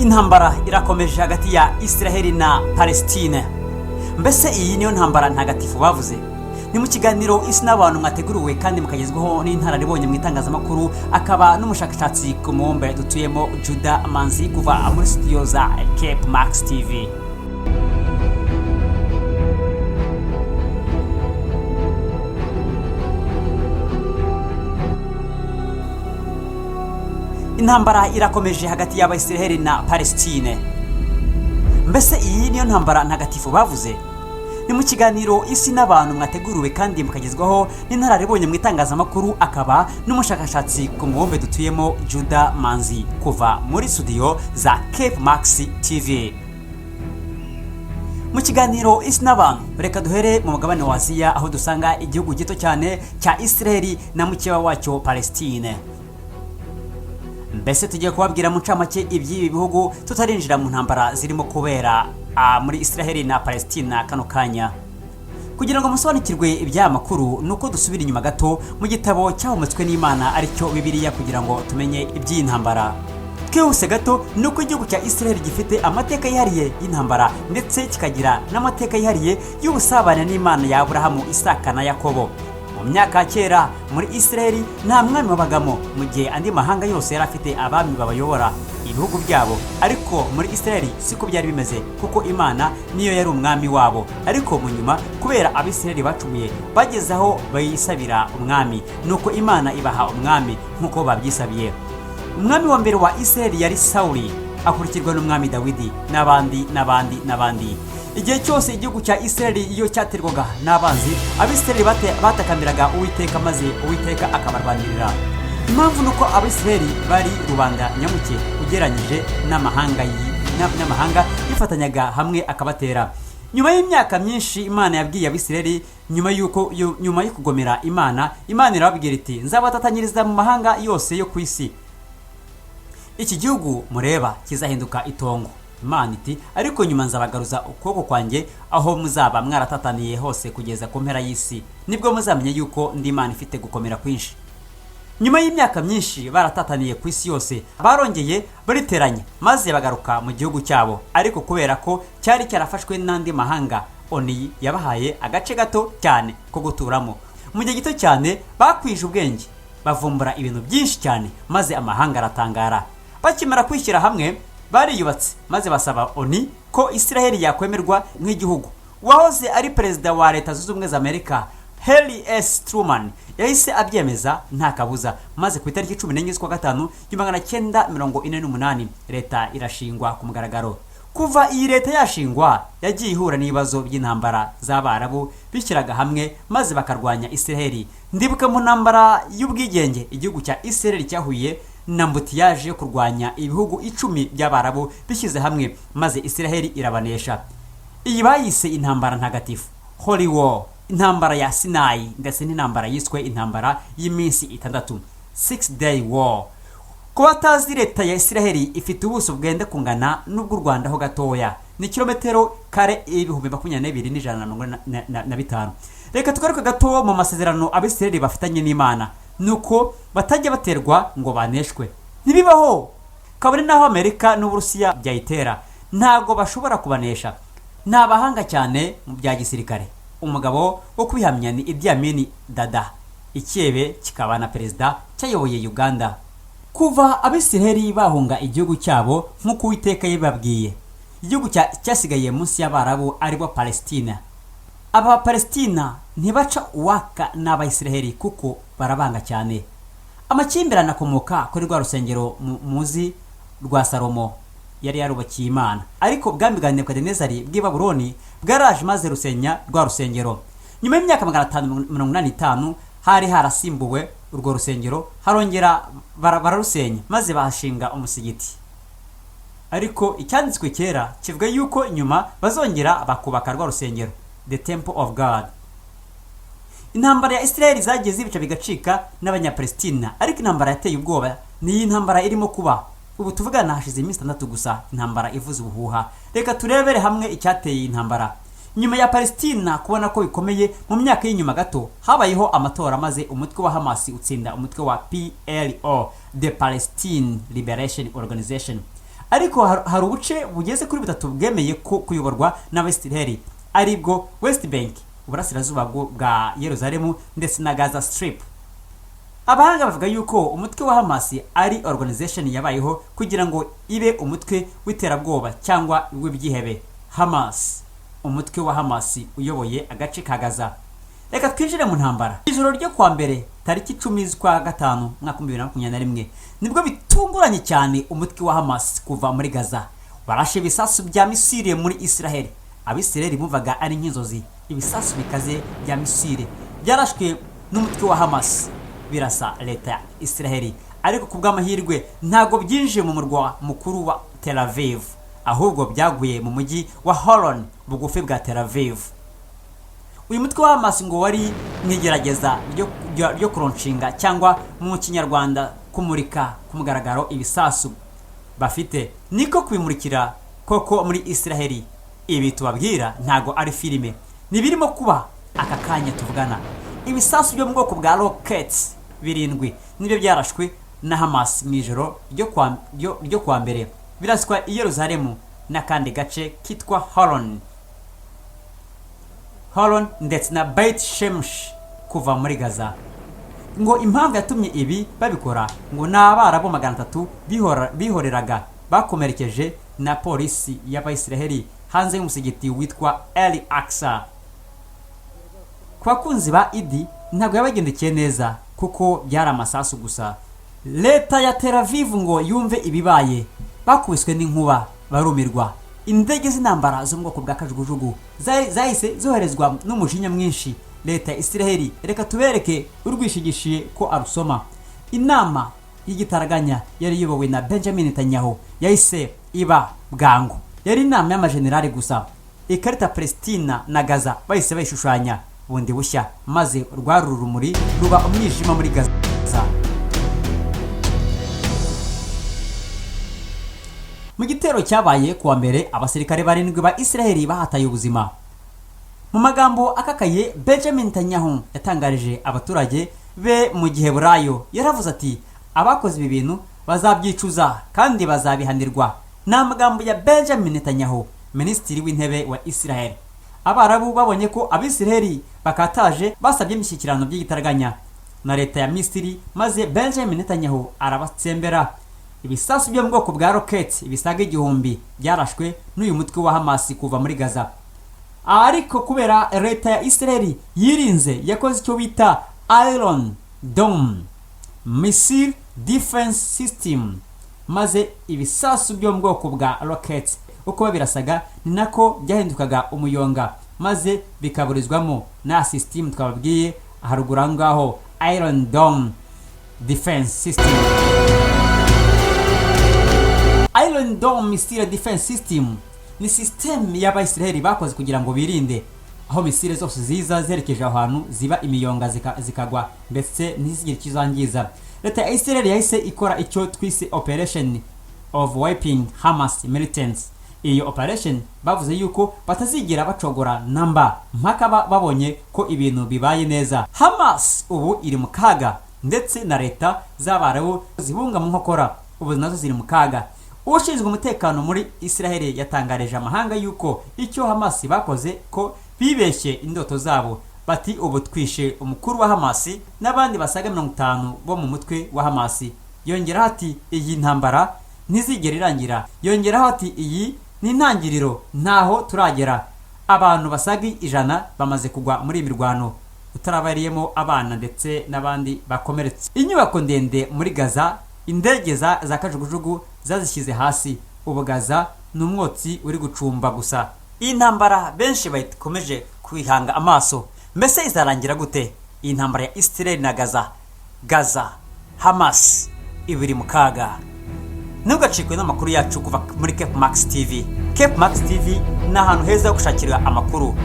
Intambara irakomeje hagati ya Israheli na Palestine. Mbese iyi niyo ntambara ntagatifu bavuze? Ni mu kiganiro Isi n'Abantu mwateguriwe kandi mukagezwaho n'inararibonye mu itangazamakuru, akaba n'umushakashatsi ku mubumbe dutuyemo, Juda Manzi, kuva muri studio za Cape Max TV. Intambara irakomeje hagati y'Abayisiraheli na Palestine. Mbese iyi niyo ntambara ntagatifu bavuze? Ni mu kiganiro Isi n'Abantu mwateguriwe kandi mukagezwaho n'inararibonye mu itangazamakuru, akaba n'umushakashatsi ku mubumbe dutuyemo, Juda Manzi, kuva muri studio za Cape Max TV. Mu kiganiro Isi n'Abantu, reka duhere mu mugabane wa Aziya, aho dusanga igihugu gito cyane cya Israeli na mukeba wacyo Palestine. Mbese tugiye kubabwira mu ncamake iby'ibi bihugu tutarinjira mu ntambara zirimo kubera muri Israel na Palestina kano kanya. Kugira ngo musobanukirwe iby'aya makuru, ni uko dusubira inyuma gato mu gitabo cyahumetswe n'Imana, aricyo Bibiliya, kugira ngo tumenye iby'iyi ntambara. Twihuse gato, ni uko igihugu cya Israel gifite amateka yihariye y'intambara, ndetse kikagira n'amateka yihariye y'ubusabane n'Imana ya Aburahamu, Isaka na Yakobo. Mu myaka ya kera muri Israel nta mwami wabagamo, mu gihe andi mahanga yose yari afite abami babayobora ibihugu byabo. Ariko muri Israel siko byari bimeze, kuko Imana niyo yari umwami wabo. Ariko mu nyuma, kubera Abisirayeli bacumuye, bageze aho bayisabira umwami, nuko Imana ibaha umwami nk'uko babyisabiye. Umwami wa mbere wa Israel yari Sawuli, akurikirwa n'umwami Dawidi, n'abandi n'abandi n'abandi. Igihe cyose igihugu cya Israel iyo cyaterwaga n'abanzi, Abisirayeli batakambiraga Uwiteka, maze Uwiteka akabarwanirira. Impamvu ni uko Abisirayeli bari rubanda nyamuke ugereranyije n'amahanga yifatanyaga hamwe akabatera. Nyuma y'imyaka myinshi, Imana yabwiye Abisirayeli nyuma yo kugomera Imana, Imana irababwira iti: "Nzabatatanyiriza mu mahanga yose yo ku isi. Iki gihugu mureba kizahinduka itongo." Imana iti: "Ariko nyuma nzabagaruza ukuboko kwanjye aho muzaba mwaratataniye hose kugeza ku mpera y'isi. Nibwo muzamenya yuko ndi Imana ifite gukomera kwinshi." Nyuma y'imyaka myinshi baratataniye ku isi yose, barongeye bariteranya maze bagaruka mu gihugu cyabo. Ariko kubera ko cyari cyarafashwe n'andi mahanga, ONU yabahaye agace gato cyane ko guturamo. Mu gihe gito cyane bakwije ubwenge, bavumbura ibintu byinshi cyane, maze amahanga aratangara. Bakimara kwishyira hamwe, bariyubatse maze basaba ONU ko Israel yakwemerwa nk'igihugu. Uwahoze ari perezida wa Leta Zunze Ubumwe za Amerika, Harry S Truman, yahise abyemeza nta kabuza, maze ku itariki 14 z'ukwa gatanu 1948 leta irashingwa ku mugaragaro. Kuva iyi leta yashingwa, yagiye ihura n'ibibazo by'intambara z'Abarabu bishyiraga hamwe maze bakarwanya Israel. Ndibuka mu ntambara y'ubwigenge, igihugu cya Israel cyahuye na embouteillage yo kurwanya ibihugu 10 by'Abarabu bishyize hamwe, maze Israel irabanesha. Iyi bayise intambara ntagatifu, Holy War, intambara ya Sinayi, ndetse n'intambara yiswe intambara y'iminsi 6, Six Day War. Ku batazi, leta ya Israel ifite ubuso bwenda kungana n'ubw'u Rwanda ho gatoya, ni kilometero kare 22,145. Reka tugaruke gato mu masezerano Abisirayeli bafitanye n'Imana, nuko batajya baterwa ngo baneshwe. Ntibibaho, kabone n'aho Amerika n'Uburusiya byayitera, ntabwo bashobora kubanesha. Ni abahanga cyane mu bya gisirikare. Umugabo wo kubihamya ni Idi Amin Dada, icyebe kikaba na perezida cyayoboye Uganda. Kuva Abisiraheli bahunga igihugu cyabo nk'uko Uwiteka yabibabwiye, igihugu cyasigaye munsi y'Abarabu, aribo Palestina. Aba Palestina ntibaca uwaka n'Abayisiraheli kuko barabanga cyane. Amakimbirane akomoka kuri rwa rusengero muzi rwa Salomo yari yarubakiye Imana, ariko ubwami bwa Nebukadinezari bw'i Babuloni bwaraje maze rusenya rwa rusengero. Nyuma y'imyaka 585 hari harasimbuwe urwo rusengero, harongera bararusenya maze bahashinga umusigiti. Ariko icyanditswe kera kivuga yuko nyuma bazongera bakubaka rwa rusengero, the temple of God. Intambara ya Israel zagiye zibica bigacika n'Abanyapalestina, ariko intambara yateye ubwoba ni iyi ntambara irimo kuba ubu tuvugana. Hashize iminsi 6 gusa intambara ivuze ubuhuha. Reka turebere hamwe icyateye iyi ntambara. Nyuma ya Palestina kubona ko bikomeye, mu myaka y'inyuma gato habayeho amatora, maze umutwe wa Hamas utsinda umutwe wa PLO, the Palestine Liberation Organization. Ariko hari ubuce bugeze kuri butatu bwemeye ko kuyoborwa n'Abisiraheli, aribwo West Bank, uburasirazuba bwa Yeruzalemu ndetse na Gaza Strip. Abahanga bavuga yuko umutwe wa Hamas ari organization yabayeho kugira ngo ibe umutwe w'iterabwoba cyangwa w'ibyihebe. Hamas, umutwe wa Hamas uyoboye agace ka Gaza. Reka twinjire mu ntambara. Ijoro ryo kuwa mbere, tariki 10 z'ukwa gatanu, mwaka 2021, nibwo bitunguranye cyane umutwe wa Hamas kuva muri Gaza warashe ibisasu bya misile muri Israel. Abisirayeli bumvaga ari nk'inzozi. Ibisasu bikaze bya misile byarashwe n'umutwe wa Hamas birasa leta ya Israel, ariko ku bw'amahirwe ntabwo byinjiye mu murwa mukuru wa Tel Aviv, ahubwo byaguye mu mujyi wa Holon, bugufi bwa Tel Aviv. Uyu mutwe wa Hamas ngo wari mu igerageza ryo kulaunchinga, cyangwa mu Kinyarwanda kumurika ku mugaragaro ibisasu bafite. Niko kubimurikira koko muri Israheli. Ibi tubabwira ntago ari filime, ntibirimo kuba aka kanya tuvugana. Ibisasu byo mu bwoko bwa rockets birindwi nibyo byarashwe na Hamas mu ijoro ryo kwa mbere, biraswa i Yerusalemu n'akandi gace kitwa Holon ndetse na Beit Shemesh kuva muri Gaza. Ngo impamvu yatumye ibi babikora ngo ni Abarabu 300 bihoreraga bakomerekeje na polisi y'Abayisiraheli hanze y'umusigiti witwa El Aqsa. Ku bakunzi ba Idi ntabwo yabagendekeye neza, kuko byari amasasu gusa. Leta ya Tel Aviv ngo yumve ibibaye, bakubiswe n'inkuba, barumirwa. Indege z'intambara zo mu bwoko bwa kajugujugu zahise zoherezwa n'umujinya mwinshi. Leta ya Isiraheli, reka tubereke urwishigishiye ko arusoma. Inama y'igitaraganya yari iyobowe na Benjamin Netanyahu yahise iba bwangu. Yari inama y'amajenerali gusa. Ikarita Palestina na Gaza bahise bayishushanya bundi bushya, maze rwari urumuri ruba umwijima muri Gaza. Mu gitero cyabaye kuwa mbere, abasirikare barindwi ba Isiraheli bahataye ubuzima. Mu magambo akakaye Benjamin Netanyahu yatangarije abaturage be mu Giheburayo, yaravuze ati: "Abakoze ibi bintu bazabyicuza kandi bazabihanirwa." Ni amagambo ya Benjamin Netanyahu, minisitiri w'intebe wa Israel. Abarabu babonye ko Abisiraheli bakataje, basabye imishyikirano by'igitaraganya na leta ya Misiri, maze Benjamin Netanyahu arabatsembera. Ibisasu byo mu bwoko bwa roketi bisaga 1000 byarashwe n'uyu mutwe wa Hamas kuva muri Gaza, ariko kubera leta ya Israel yirinze, yakoze icyo bita Iron Dome Missile Defense System, maze ibisasu byo mu bwoko bwa rockets uko babirasaga ni nako byahindukaga umuyonga, maze bikaburizwamo na system twababwiye haruguru aho ngaho, Iron Dome Defense System. Iron Dome Missile Defense System ni system y'Abayisiraheli bakoze kugira ngo birinde aho misile zose ziza zerekeje aho hantu ziba imiyonga, zikagwa, ndetse ntizigire icyo zangiza. Leta ya Israel yahise ikora icyo twise operation of wiping Hamas militants. Iyo operation bavuze yuko batazigera bacogora namba mpaka babonye ko ibintu bibaye neza. Hamas ubu iri mu kaga, ndetse na leta z'Abarabu zibunga mu nkokora ubu nazo ziri mu kaga. Ushinzwe umutekano muri Israel yatangarije amahanga yuko icyo Hamas bakoze ko bibeshye indoto zabo. Bati: "Ubu twishe umukuru wa Hamas n'abandi basaga 50 bo mu mutwe wa Hamas." Yongeraho ati: "Iyi ntambara ntizigera irangira." Yongeraho ati: "Iyi ni intangiriro, ntaho turagera." Abantu basaga 100 bamaze kugwa muri iyi mirwano, utarabariyemo abana ndetse n'abandi bakomeretse. Inyubako ndende muri Gaza, indege za kajugujugu zazishyize hasi. Ubu Gaza ni umwotsi uri gucumba gusa. Iyi ntambara benshi bayikomeje kwihanga amaso. Mbese izarangira gute iyi ntambara ya Israel na Gaza? Gaza, Hamas ibiri mu kaga. Ntugacikwe n'amakuru yacu kuva muri Cape Max TV. Cape Max TV ni ahantu heza ho gushakira amakuru.